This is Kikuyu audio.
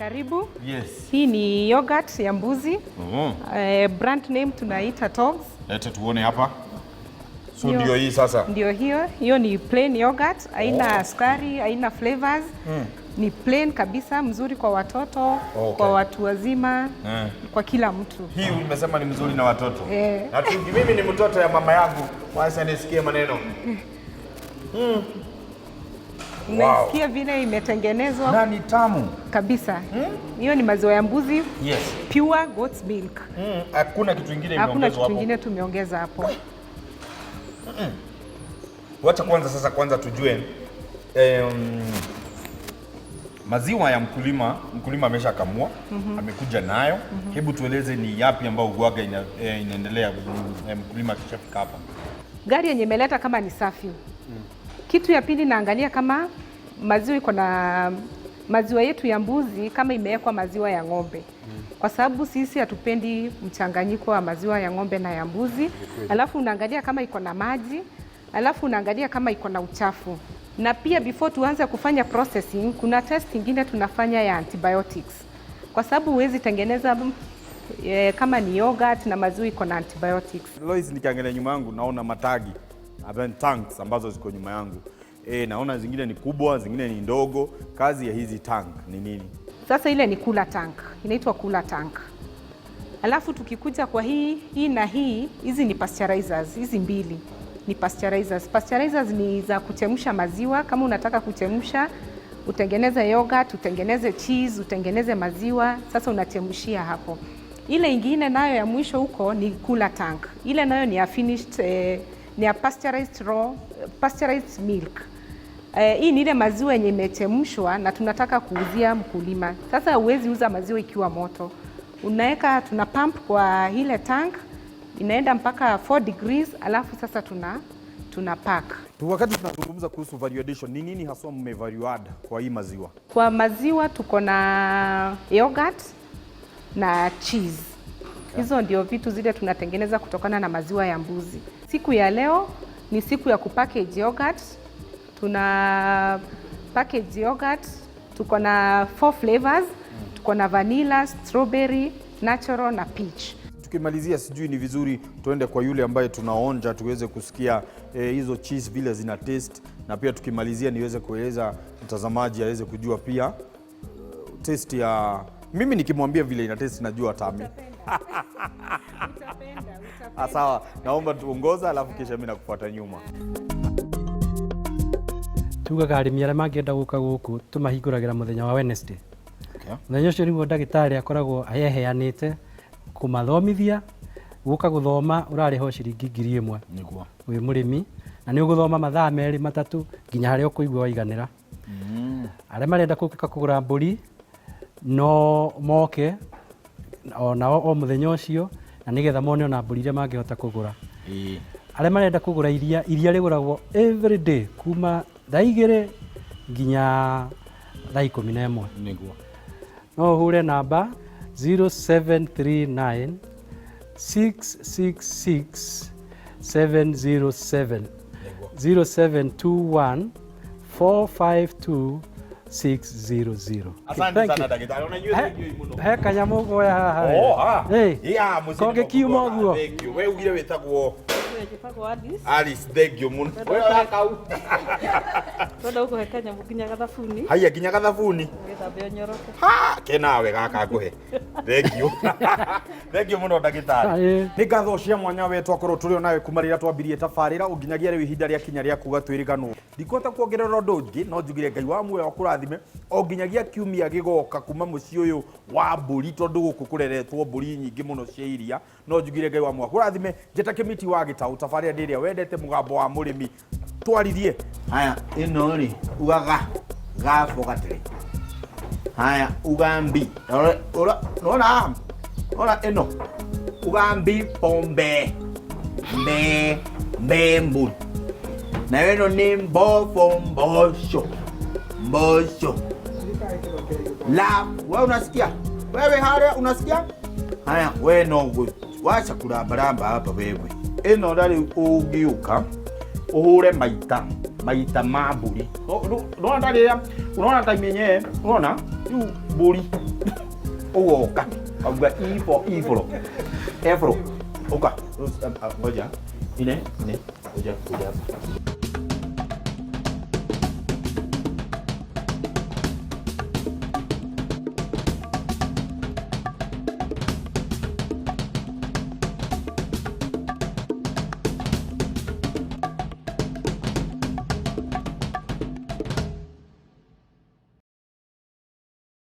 Karibu. Yes. Hii ni yogurt ya mbuzi. Brand name tunaita Togs. Leta tuone hapa. So Ndio. ndio hii sasa. Ndio hiyo, hiyo ni plain yogurt, haina sukari, haina flavors. Ni plain kabisa, mzuri kwa watoto, kwa watu wazima, kwa kila mtu. Hii umesema ni mzuri na watoto. Eh. Na mimi ni mtoto ya mama yangu, wacha nisikie maneno. Unaisikia vile imetengenezwa Na ni tamu. Kabisa. Hiyo ni maziwa ya mbuzi, pure goat's milk. Hakuna kitu kingine Hakuna imeongezwa kitu hapo. kingine tumeongeza hapo. Wacha kwanza sasa kwanza tujue maziwa ya mkulima, mkulima ameshakamua, amekuja nayo. Hebu tueleze ni yapi ambayo uwaga inaendelea mkulima akishafika hapa. Gari yenye imeleta kama ni safi. Kitu ya pili naangalia kama maziwa iko na maziwa yetu ya mbuzi kama imewekwa maziwa ya ng'ombe, kwa sababu sisi hatupendi mchanganyiko wa maziwa ya ng'ombe na ya mbuzi. Alafu unaangalia kama iko na maji, alafu unaangalia kama iko na uchafu. Na pia before tuanze kufanya processing, kuna test ingine tunafanya ya antibiotics, kwa sababu huwezi tengeneza kama ni yogurt na maziwa iko na antibiotics. Lois, nikiangalia nyuma yangu naona matagi tanks ambazo ziko nyuma yangu. Naona zingine ni kubwa, zingine ni ndogo. Kazi ya hizi tank ni nini? Sasa ile ni cooler tank, inaitwa cooler tank. Alafu tukikuja kwa hii hii na hii, hizi ni pasteurizers, hizi mbili ni pasteurizers. Pasteurizers ni za kuchemsha maziwa. Kama unataka kuchemsha, utengeneze yogurt, utengeneze cheese, utengeneze maziwa, sasa unachemshia hapo. Ile ingine nayo ya mwisho huko ni cooler tank. Ile nayo ni ya finished, ni ya pasteurized raw, pasteurized milk. Hii ni ile maziwa yenye imechemshwa na tunataka kuuzia mkulima. Sasa huwezi uza maziwa ikiwa moto. Unaweka, tuna pump kwa ile tank inaenda mpaka 4 degrees, alafu sasa tuna pack. Wakati tunazungumza kuhusu value addition, ni nini haswa mme value add kwa hii maziwa? Kwa maziwa tuko na yogurt na cheese. Hizo ndio vitu zile tunatengeneza kutokana na maziwa ya mbuzi. Siku ya leo ni siku ya kupackage yogurt. Tuna package yogurt, tuko na four flavors, tuko na vanilla, strawberry, natural na peach. Tukimalizia, sijui ni vizuri tuende kwa yule ambaye tunaonja tuweze kusikia hizo cheese vile zina taste, na pia tukimalizia niweze kueleza mtazamaji aweze kujua pia taste ya mimi nikimwambia vile ina taste najua tami. Ah, sawa, naomba tuongoza alafu kisha mimi nakufuata nyuma. Tugaga arĩmi arĩa mangĩenda gũka gũkũ tũmahingũragĩra mũthenya wa Wednesday. Mũthenya ũcio nĩguo ndagĩtarĩ akoragwo eheanĩte kũmathomithia. Gũka gũthoma ũrarĩha o ciringi 1000 wĩ mũrĩmi, na nĩ ũgũthoma mathaa 2, 3, nginya harĩa ũkũigua waiganĩra. Arĩa marenda gũka kũgũra mbũri no moke o nao o mũthenya ũcio, na nĩgetha mone ona mbũri iria mangĩhota kũgũra. Arĩa marenda kũgũra iria, iria rĩgũragwo every day kuma thaa 2 nginya thaa 11. No ũhũre namba 0739 666 707, 0721 452 600. Asante Thank sana you. daktari. Ona inyuĩ thank you mũno. He kanyamũ goya haha. Oh, ah. Hey. Yeah, mũciĩ nĩ Kongĩkiuma mũkũgũra. ũguo. Thank you. We ugire wĩtagwo Njĩtagwo Alice. Alice, thank you mũno. We ũrakau. Twenda gũkũhe kanyamũ nginya gathabuni. Haya nginya gathabuni. Wĩthambe ũnyoroke. Ha, kenawe gaka ngũhe. Thank you. Thank you mũno ndagĩtarĩ. Nĩ ngatho cia mwanya we twakorwo tũrĩ onawe kuma rĩrĩa twambirie tabarĩra ũnginyagia rĩu ihinda rĩa kinya rĩa kuga twĩrĩganwo. Ndikuhota kuongerera ũndũ ũngĩ no njugire Ngai wa muoyo akũrathime o nginyagia kiumia gĩgoka kuma mũciĩ ũyũ wa mbũri tondũ gũkũ kũreretwo mbũri nyingĩ mũno cia iria no njugire Ngai wa muoyo akũrathime. Njĩta Kĩmiti wa Gĩtaũ, tabarĩra nĩ ĩrĩa wendete, mũgambo wa mũrĩmi twaririe. Haya, ĩno rĩ ugaga gabo gatĩrĩ. Haya, uga mbi. Nona nona ĩno uga mbi pombe mbe mbe mburi. Nayo ĩno nĩ mbobo mboco mboco la. Wewe unasikia? Wewe harĩa unasikia? Haya, we no wacha kurambaramba hapa wewe. Ĩno na rĩu ũngĩũka ũhũre maita maita ma mbũri. Unaona rĩrĩa unaona time yenyewe, unaona Rĩu mbũri ũgoka auga E for evil. Evil. Ũka. Ngoja. Ine, ine. Ngoja, ngoja.